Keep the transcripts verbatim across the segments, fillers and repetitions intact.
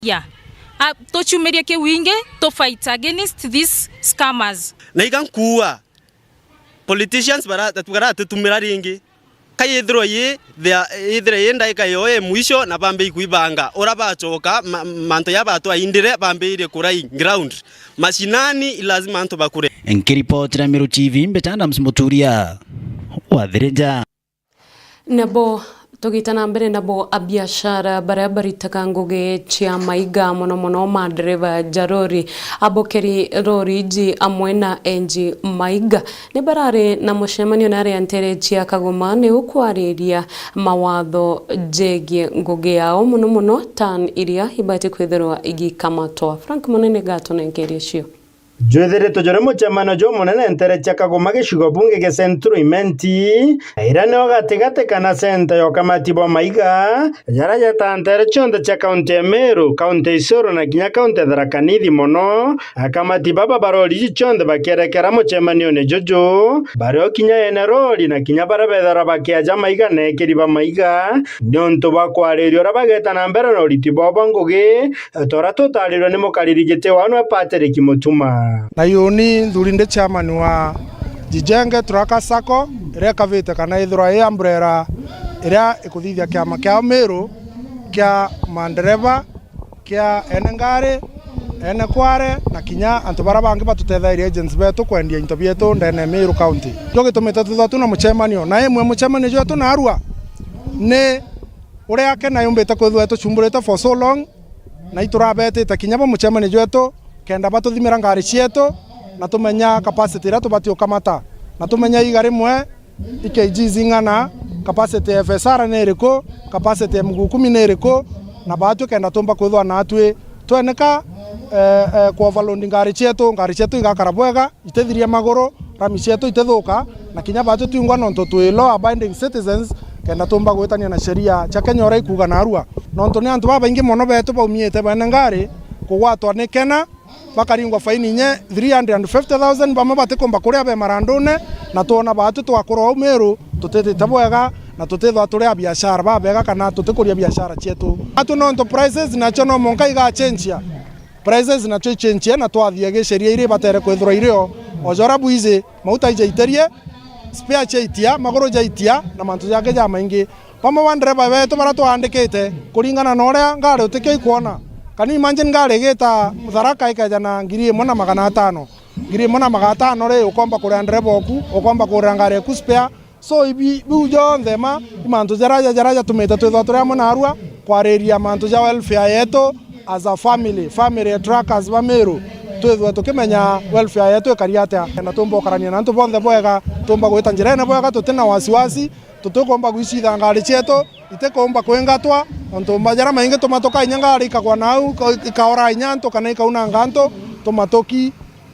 Yeah. A, tuciumirie kiu ingi, to fight against these scammers. Na iga nkuua, politicians bara-, baratutumira ringi. Ka yithirwa yi, thea-, yithire yi ndaika yo e mwisho na bambe ikwibanga. Ura bachoka, ma-, mantu ya batwaindire bambirie kurai ground. Mashinani, lazima antu bakure. Nkiripotira Meru T V, mbita Adams Muturia wa Thirinja. Nabo tugita na mbere nabo, abiashara baria baritaga ngugi cia maiga, mono mono mandereva ja rori, abokeri rori iji amwe na enji maiga, ni barari na mucemanio na aria ntere cia Kagoma niu kwariria mawatho jegie ngugi yao, mono mono tan iria ibati kwithirwa igikamatwa. Frank Munene gatunenkerie cio. Jwithiritwe juri mucemanio jumunene ntere cia Kagoma gicigo bunge gia Central Imenti, na iria nio gatigati kana centa ya ukamati bwa maiga, jaria jeta ntere cionthe cia kaunti ya Meru, kaunti ya Isiolo na kinya kaunti ya Tharaka Nithi mono. Akamati baba ba rori iji cionthe bakierekera mucemanione juju, bario kinya ene rori na kinya baria bethagirwa bakiaja maiga na ekiri ba maiga, niuntu bwa kwariria uria bageta na mbere na uriti bwao bwa ngugi, ta uria tutarirwe ni mukariri giti wao nwe Patrick Mutuma. Na iuni nthuri ndi chairman wa Jijenge Trucker Sacco, iria ikavite kana ithirwa i umbrella iria ikuthithia kiama kiao Meru kia mandereva, kia ene ngari, ene kware, na kinya antu baria bangi batutethairie, agents betu, kwendia into bietu ndene ya Meru County. Nikio gitumite twithwa twina mucemanio, na imwe mucemanio jwetu narua ni uria Kenya yumbite kwithwa itucumburite for so long, na iturabetite kinya bo mucemanio jwetu kenda batuthimira ngari cietu, na tumenya capacity iria tubati ukamata, na tumenya iga rimwe i kgs ing'ana, capacity ya F S R ni iriku, capacity ya miguu kumi ni iriku, na baatwi kenda tumba kwithwa natwi tweneka, eh, eh, ku overload ngari cietu, ngari cietu igakara bwega, itithiria maguru, rami cietu itithuka, na kinya baatwi twingwa nontu twi law abiding citizens, kenda tumba gwitania na sheria cia Kenya uria ikuuga narua. Nontu ni antu babaingi mono betu baumiite bene ngari kugwatwa ni Kenya, bakaringwa faini inye three hundred and fifty thousand, bamwe batikumba kuria be marandune, na twona baatwi twakura uu Meru tutitite bwega, na tutithwa turi abiashara babega kana tutikuria biashara cietu. Atu nontu prices nacio no monka igachenjia. Prices nacio ichenjie na twathia gisheria iria ibatere kwithirwa irio, o jora bwiji, mauta ijaitirie, spare ciaitia, maguru jaitia, na mantu jangi jamaingi. Bamwe ba ndereba betu baria twaandikite kuringana na uria ngari utikio ikwona. Can you imagine ngari igita Tharaka ikeja na ngiri imwe na magana atano? Ngiri imwe na magana atano ri, ukomba kuria ndereba oku, ukomba kugurira ngari eku spare. So ibi, biu jonthe ma, i mantu jaraja, jaraja jatumite twithwa turi amwe narua kwariria mantu ja welfare yetu as a family, family ya truckers ba Meru. Twithwe tukimenya welfare yetu ikari atia, na tumba ukarania na antu bonthe bwega, tumba gwita njirene bwega, tutina wasiwasi. Tutikumba gwicitha ngari cietu, itikumba kwingatwa, nontu mba jaria maingi tumatuka inya ngari ikagwa nau, ika-, ikaora inya antu kana ikaunanga antu, tumatuki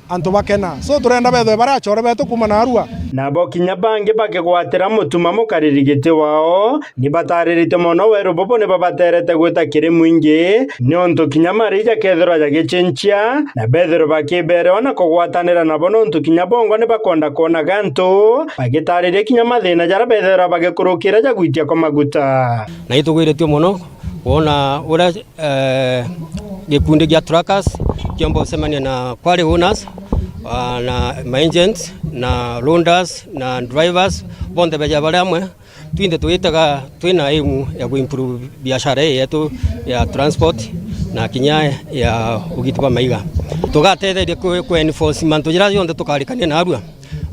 antu bakena. So turenda bethwe baria achore betu kuuma narua. Nabo kinya bangi bakigwatira Mutuma mukariri giti wao, ni batariritie mono weru bubu ni babaterete gwita kiri mwingi, niuntu kinya mari jakethirwa jagicinchia, na bethirwe bakiberewa na kugwatanira nabo, niuntu kinya bongwa ni bakwenda kwona gantu, bagitariria kinya mathina jaria bethirwa bagikurukira ja gwitia kwa maguta. Na itugwiritue mono kwona uria, eh, gikundi gia truckers kiomba gucemania na quarry owners, ah, na ma agents, na loaders, na drivers, bonthe beja bari amwe. Twinthe twitaga twina aim ya kuimprove biashara ii yetu ya transport na kinya ya ugiti bwa maiga. Tugatetheria ku, ku enforce mantu jaria jonthe tukarikania narua.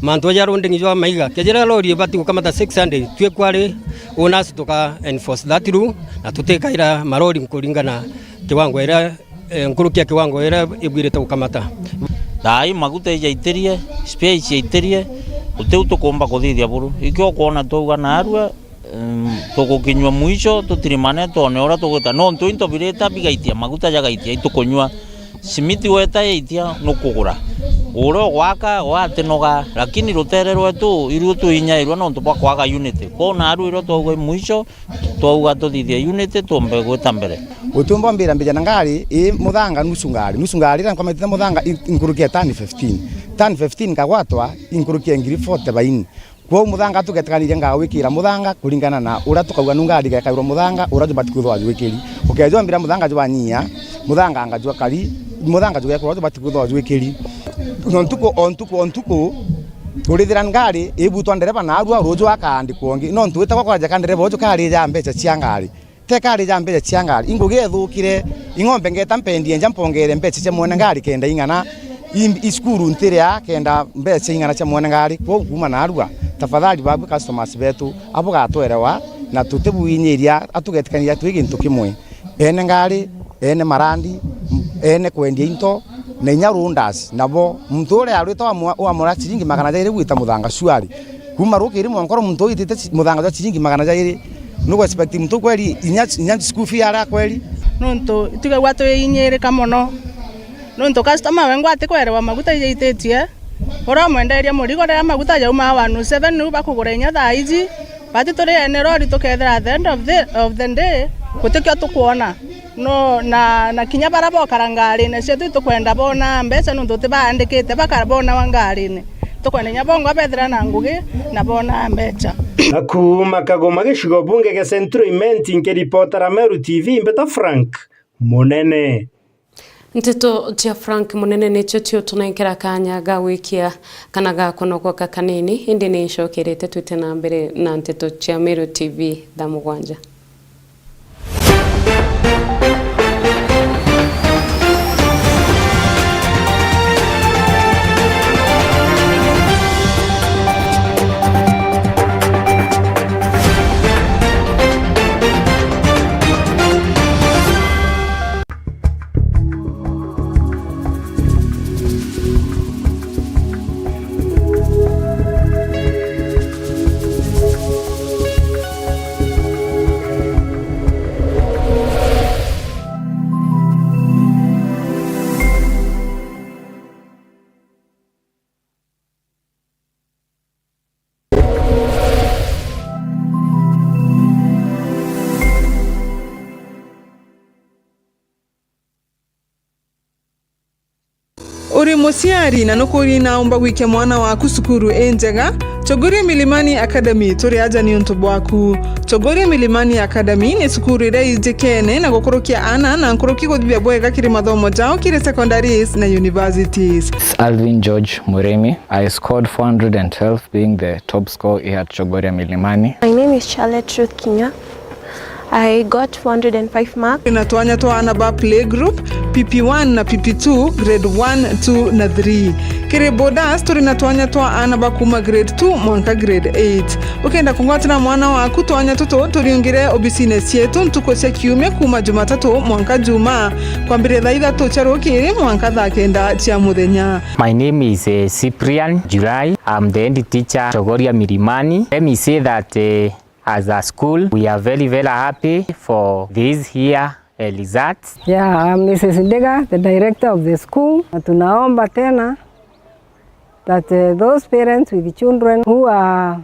Mantu ja loading jwa maiga, kejira lori ibati gukamata six hundred, twi quarry owners tuka enforce that rule, na tutikaira marori kuringana kiwango iria, eh, nkuruki ya kiwango iria ibwirite gukamata. Thaa ii maguta ijaitirie, spare iciaitirie, gutiu tukumba kuthithia buru. Ikio ukwona twauga narua, em, tugukinyua mwisho, tutirimane twone uria tugwita. Nontu into birita bigaitia, maguta jagaitia, itukunyua. Simiti weta yaitia nukugura. Uria ugwaka, watinoga, lakini rutere rwetu, iru twinyairwa nontu bwa kwaga unity. Kwou narua irio twauga mwisho, twauga tuthithie unity, tumbe gwita mbere. Utumba mbira mbija na ngari, ii muthanga nusu ngari. Nusu ngari, riria nkwamatite muthanga, in-, inkurukia tani fifteen. Tani fifteen nkagwatwa, inkurukia ngiri forty baini. Kwou muthanga tugetikanirie ngawikira muthanga kuringana na uria tukauga nu ngari igekairwa muthanga uria jubati kwithirwa jwikiri. Ukeja umbira muthanga jwanyia, Muthanga ngajwa kari, muthanga jugekwa, bati kwithwa jwikiri. No ntuku, o ntuku, o ntuku, urithira ngari ibutwa ndereba narua, ruju akaandikwa ungi. No ntu witagwa kwaja ka ndereba uju karija mbeca cia ngari. Te karija mbeca cia ngari. Ingugi ethukire, ing'ombe ngeta mpendie nja mpongere mbeca cia mwene ngari kenda ing'ana. I, i cukuru ntiria kenda mbeca cia ing'ana cia mwene ngari. Kwou kuma narua, tafadhali babu customers betu, abo gatwerewa, na tutibwinyiria, atugetikaniria twi gintu kimwe. Ene ngari, ene marandi, ene kwendia into, na inya rounders, nabo muntu uria arwite wamwa-, wamura ciringi magana jairi gwita muthanga cuari. Kuma rukiri mwankoro muntu uitite ci-, muthanga jwa ciringi magana jairi, nugu expect muntu kweri inya, inya school fee aria kweri? Nuntu itigagua twiinyirika mono. Nuntu customer wengwa atikwerewa maguta ijaititie. Uria umwenderia murigo riria maguta jaumaa one oh seven niu bakugura inya thaa iji. Bati turi ene rori tukethira at the end of the, of the day, gutikio tukwona. No, na, na kinya bara bokara ngarine cietu itukwenda bona mbeca nuntu tibaandikite bakara bonawa ngarine. Tukwenda inya bongwa bethira na ngugi na bona mbeca. Na kuuma Kagoma gicigo bunge gia Central Imenti, nkiripotera Meru T V, mbeta Frank Munene. Nteto cia Frank Munene nicio ciutunenkera kanya ga gwikia kana ga kunogoka kanini, indi ni ncokerete twite na mbere na nteto cia Meru T V thaa mugwanja. Uri muciari na nukuri naumba gwikia mwana waku cukuru injega? Chogoria Milimani Academy turi aja niuntu bwaku. Chogoria Milimani Academy ni cukuru iria ijikene na gukurukia aana na nkuruki guthithia bwega kiri mathomo jao kiri secondaries na universities. Alvin George Murimi. I scored four hundred and twelve, being the top score here at Chogoria Milimani. My name is Charlotte Ruth Kinya. I got four hundred and five marks. Turi na twanya twa aana ba playgroup, P P one na P P two, grade one, two na three. Kiri boarders, turi na twanya twa aana ba kuuma grade two mwanka grade eight. Ukenda kungwatira mwana waku, twanya tutu turiungire obisine cietu ntuku cia kiumia kuuma Jumatatu mwanka Jumaa, kwambiria thaa ithatu cia rukiri mwanka thaa kenda cia muthenya. My name is, eh, Cyprian July. I'm the head teacher, Chogoria Milimani. Let me say that, eh, as a school, we are very, very happy for this year, eh, results. Yeah, I'm Missus Ndega, the director of the school. Na tunaomba tena that, eh, those parents with children who are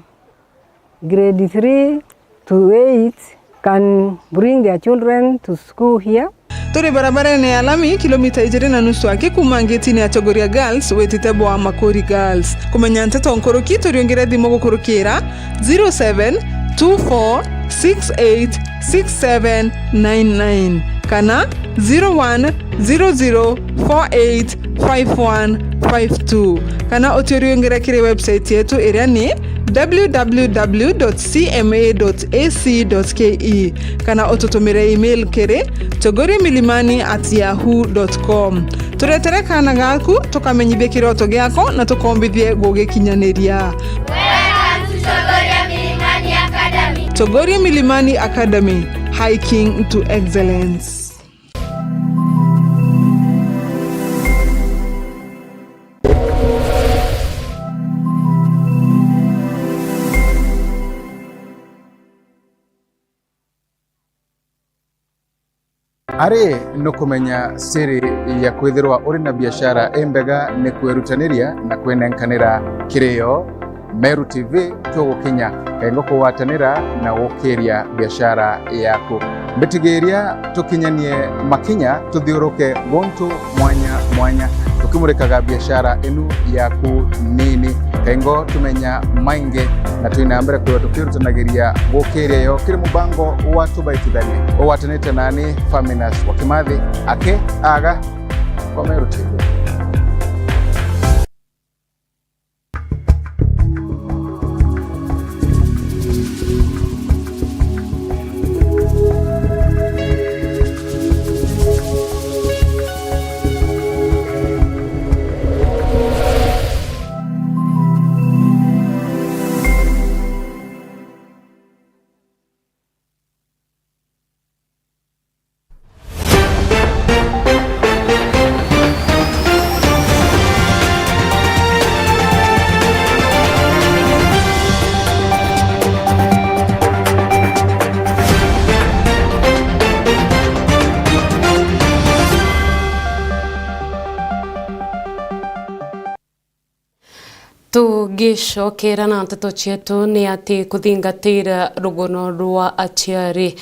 grade three to eight can bring their children to school here. Turi barabarene ya lami, kilomita ijiri na nusu aki kuuma ngetine ya Chogoria Girls witite bwa Makuri Girls. Kumenya nteto nkuruki, turiungire thimu gukurukira zero seven two four six eight six seven nine nine kana zero one zero zero four eight five one five two, kana uturiungire kiri website yetu iria ni w w w dot c m a dot a c dot k e, kana ututumire email kiri chogoria milimani at yahoo dot com. Turetere kaana gaku, tukamenyithie kiroto giako na tukombithie gugikinyaniria. Welcome to Chogoria Milimani Academy. Chogoria Milimani Academy, hiking to excellence. Ari nukumenya siri ya kwithirwa uri na biashara imbega ni kwirutaniria na kwinenkanira kirio. Meru T V tugukinya, kaingo kugwatanira na gukiria biashara yaku. Mbitigiria tukinyanie makinya, tuthiuruke guntu mwanya mwanya, tukimurikaga biashara inu yaku nini. Engo tumenya maingi na twina mbere kwithirwa tukirutanagiria gukiria yo kiri mubango wa Tubaitithanie. Ugwatanite nani Faminas wa Kimathi, aki aga kwa Meru T V. Tugicokera na nteto cietu, ni ati kuthingatira rugono rwa aciari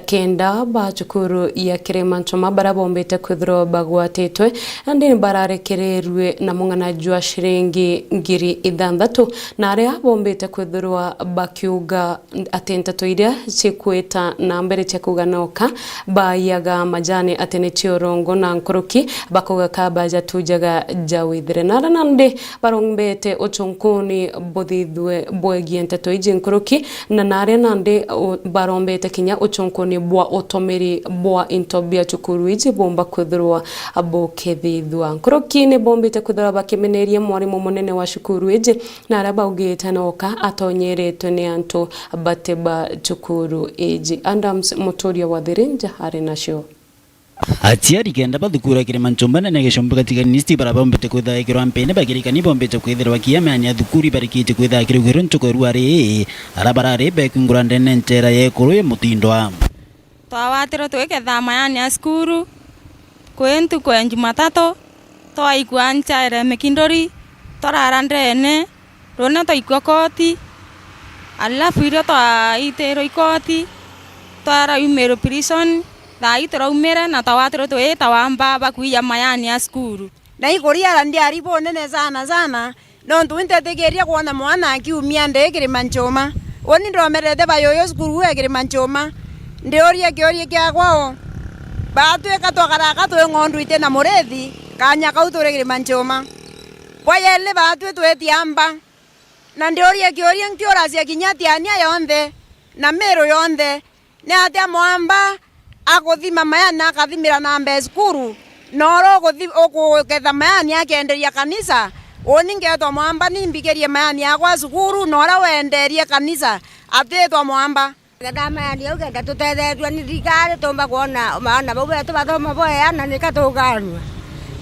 kenda ba cukuru ya Kirimanchoma baria bombite kwithirwa bagwatitwe, nandi ni bararekererue na mung'ana jwa ciringi ngiri ithanthatu, na aria bombite kwithirwa bakiuga ati nteto iria cikwita na mbere cia kuuga noka baiyaga majani ati ni cia urongo na nkuruki, bakauga ka bajatujaga jawithire. Na aria nandi barombete uchunkuni buthithue bwegie nteto iji nkuruki, na naria nandi u-, barombete kinya uchunkuni bwa utumiri bwa into bia cukuru iji bumba kwithirwa bukithithua. Nkuruki ni bombite kwithirwa bakimeneria mwarimu munene wa cukuru iji, na aria baugite noka atonyeretwe ni antu bati ba cukuru iji. Adams Muturia wa Thirinja ari nacio. Aciari kenda ba thukuru ya Kirimanchoma nene gicumbi gatigani East bara bombite kwithirwa ikirwa mpene bagirikani bombite kwithirwa bakiya mayani ya thukuru ibarikite kwithirwa kiri gwiru ntuku ya ruari, ara barari bekungura ndene nchera ya ikuru ya Mutindwa. Twawatirwe twiketha mayani ya cukuru kwi ntuku ya Jumatatu, twaikua nchaere Mikinduri, twarara ndene, rune twaikua koti, alafu irio twaitirwe ikoti, twaraumirwe prison, thaa ii turaumire na twawatirwe twita wamba bakuiya mayani ya cukuru. Na ikuriara ndiari bunene sana sana, nontu intetikiria kwona mwana akiumia ndii Kirimanchoma. Uni ndomerete bayuyu cukuru ya Kirimanchoma. Ndiuria kiuria kiakwa o, batwika twakaraka twi ng'ondu iti na murithi, kanya kau turi Kirimanchoma. Bwa yeli batwi twiti amba. Na ndiuria kiuria nkiuracia kinya Tiania yonthe, na Miru yonthe, ni atia mwamba akuthima mayani akathimira na mbee cukuru, na uria ukuthi-, ukuketha mayani akeenderia kanisa? Uni ngeetwa mwamba ni mbikirie mayani yakwa cukuru, na uria weenderie kanisa atiitwa mwamba. Ketha mayani au kenda tutethetue ni thirikari, tumba kwona maana bau betu bathoma bwea na nika tuganua.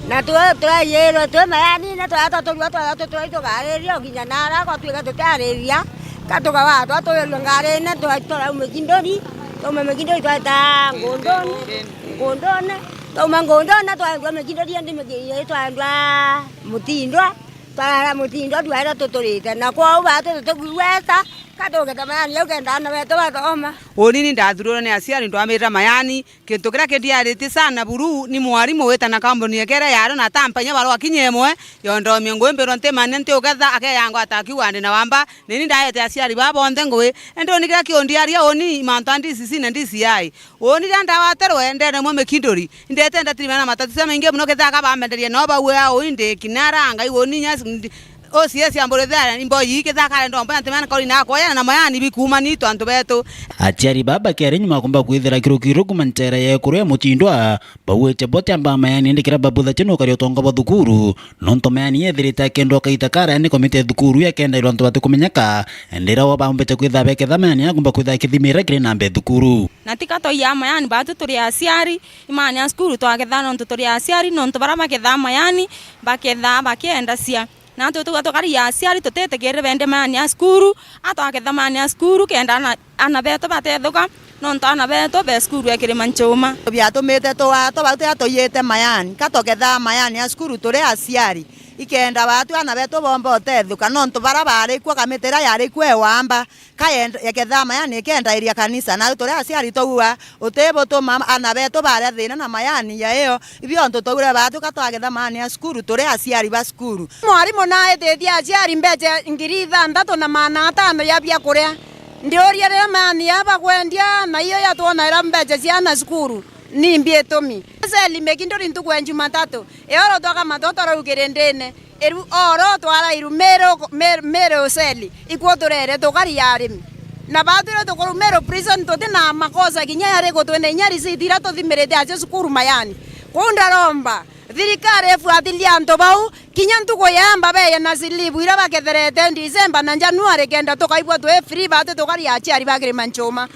Na twe-, tweyirwe twi mayanine, twaya twaturua twaya tutwai tugariria, o kinya nara gwatuika tutiariria, ka tugawa twaturirue ngarine, twa-, turauma Mikinduri, twauma Mikinduri tweta Ngunduni, Ngunduni, twauma Ngunduni twaendua Mikinduri, indi Miki-, twaendua Mutindwa, twarara Mutindwa twaira tuturite, na kwou batu tutigwigweta, ka tuketa mayani au kenda ana betu bathoma. Uni ni ndathurirwe ni aciari ndwamite mayani, Kintu kiria kindiaritie sana buru ni mwarimu wita na kambuni yake iria yari na tampa inya barua kinya imwe yondomia ngui mbirwa ntimania ntiuketha akeyangwa atakiuga ndi na wamba, nini ndaete aciari baa bonthe ngui. Indi uni kiria kiundiaria uni mantu a D C C na D C I. Uni riria ndawaterwe ndene mwe Mikinduri, indete ndatirimana na matatizo maingi muno kethira ka bambenderia no bauea ui ndi kinara ngai uni inya ndi-, O C S ambulithera imbo ii kithakare ndomba ya ntimana kauri na akoyana na mayani bikuuma nitu antu betu. Aciari baa bakeri nyuma kumba kwithira kirukiru kuma nchera ya ikuru ya Mutindwa, bauite bote amba mayani indi kira babutha chenu ukari utonga bwa thukuru, nontu mayani yethirite akendwa kaita kara ni komite ya thukuru ya kenda ilo antu batikumenyeka, ndira wa baumbite kwitha beketha mayani ya kumba kwitha kithimira kiri na mbe thukuru. Na tika toiya mayani batu turi aciari, imani ya cukuru twaketha nontu turi aciari, nontu bara baketha mayani, baketha bakiendacia. Na twi tuga tukari aciari tutitikirire bende mayani ya cukuru, a twaketha mayani ya cukuru kenda ana, ana betu batethuka, nontu ana betu be cukuru ya Kirima Nchuma. Biatumite tuwatwa bau turia tuiyite mayani, ka tukethaa mayani ya cukuru turi aciari, Ikenda baatu ana betu bomba utethioka, nontu bara bari kuo, kamiti iria yari kuo e wamba, ka yenda, ikethira mayani ikendairia kanisa. Nau turi aciari twaugua, utibutuma ana betu baria thina na mayani ya iyo. Ibio ntu twaugire baatu ka twagetha mayani ya cukuru, turi aciari ba cukuru. Mwarimu naititie aciari mbeca ngiri ithanthatu na maana atano ya biakuria. Ndiuria riria mayani ya bakwendia, na iyo yatwonaira mbeca cia ana cukuru. Ni mbi itumi. Seli meki nduri ntuku ya Jumatatu. Eoro twakamata turaugire ndene. Iru oro twarairu Meru, Meru, Meru seli. Ikwo turere tukari ya arimi. Na batwire tukuru Meru prison tuti na makosa kinya yari gutwene inya receipt ira tuthimirite acio cukuru mayani. Kwou ndaromba thirikari ifuatilie antu bau, kinya ntuku ya mbabeya na silibu ira baketherete December na January kenda tukaigua twi free bati tukari aciari ba Kirimanchuma.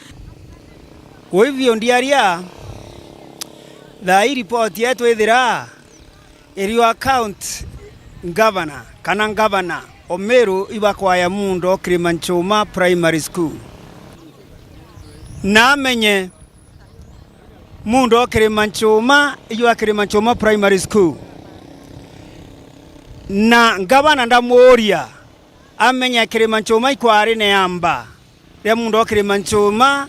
Kwa hivyo ndiaria, thaa ii ripoti yetu ithira, iri account governor, kana governor o Meru ibakwaya mundo Kirimanchuma Primary School. Na amenye mundo Kirimanchuma, ijwa Kirimanchuma Primary School. Na governor ndamuuria, amenya Kirimanchuma ikwari neamba. Ria mundo wa Kirimanchuma,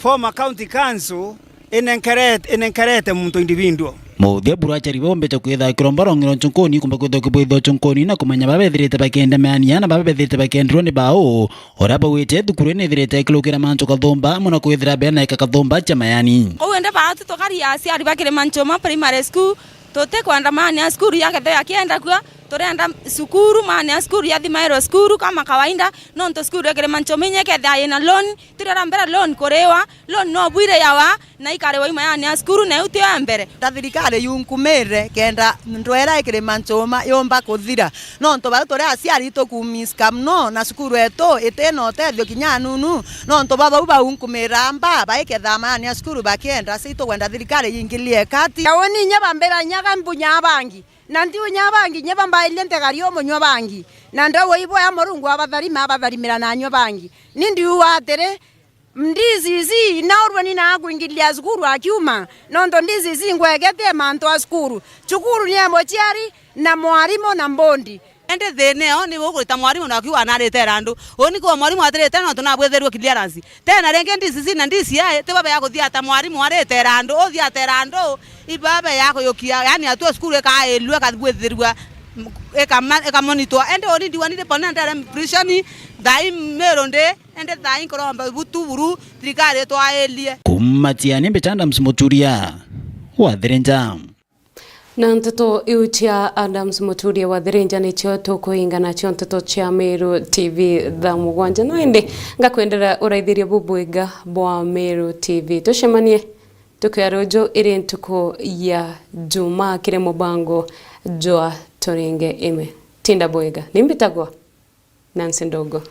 former county council, inenkerete, inenkerete muntu individual. Muthia buru aciari bombete kwitha kiromba rongiro nchunkuni kumba kwitha kibwithio nchunkuni na kumenya baba bethirite bakienda mayani na baba bethirite bakienderwa ni bau. Ora bawite thukuru ni ithirite ikilukira mantu kathumba, amwe na kwithira bena eka kathumba cha mayani. Kou indi baatu tukari aciari ba Kirimanchuma Primary School, tutikwenda mayani ya cukuru yakethira yakienda kua, turenda cukuru, mayani ya cukuru yathimairwe cukuru kama kawaida, nontu cukuru ya Kirimanchuma inya ikethira yina loan, turi ara mbere loan kuriwa, loan no bwire yawa, na ikariwa i mayani ya cukuru, na iu tio ya mbere. Ta thirikari yunkumire kenda ndwera ya Kirimanchuma yumba kuthira. Nontu bau turi aciari itukumiska mono, na cukuru etu itina utethio kinya anunu. Nontu bwa bau baunkumira mba, baiketha mayani ya cukuru bakienda, si tukwenda thirikari yingilie kati. Tauni inya bambira nyaga mbunya bangi, na ndiu nya bangi, inya bambairie ntegari umunywa bangi. Na ndau ibo ya Murungu abatharima, abatharimira na anywa bangi. Ni ndiu atiri, D C C inaurwe ni na kwingilia cukuru akiuma, nontu D C C ngwegetie mantu a cukuru. Cukuru ni ya muciari na mwarimu na mbondi. Indi thina io ni ukurita mwarimu na akiuga narite andu. Uni kuwa mwarimu atirite nontu nabwithirwe clearance. Tena ringi D C C na D C I tibo bea kuthiata mwarimu arite andu, uthiate andu, ibabe ya kuyukia, yani atua cukuru ikailua, ikabwithirwa, ikama-, ikamonitwa. Indi uni ndiwa ni ripone ndere prison, thai Meru ndi, indi thai nkuromba butu buru, thirikari itwairie. Kuma Tiani, Mbita Adams Muturia wa Thirinja. Na nteto iu cia Adams Muturia wa Thirinja nicio tukuinga nacio nteto cia Meru T V thaa mugwanja. No indi ngakwendera uraithiria bubwega bwa Meru T V. Tucemanie tukia ruju iri ntuku ya Jumaa kiri mubango jwa Turinge Ime. Tinda bwega. Ni mbitagwa Nancy Ndogo.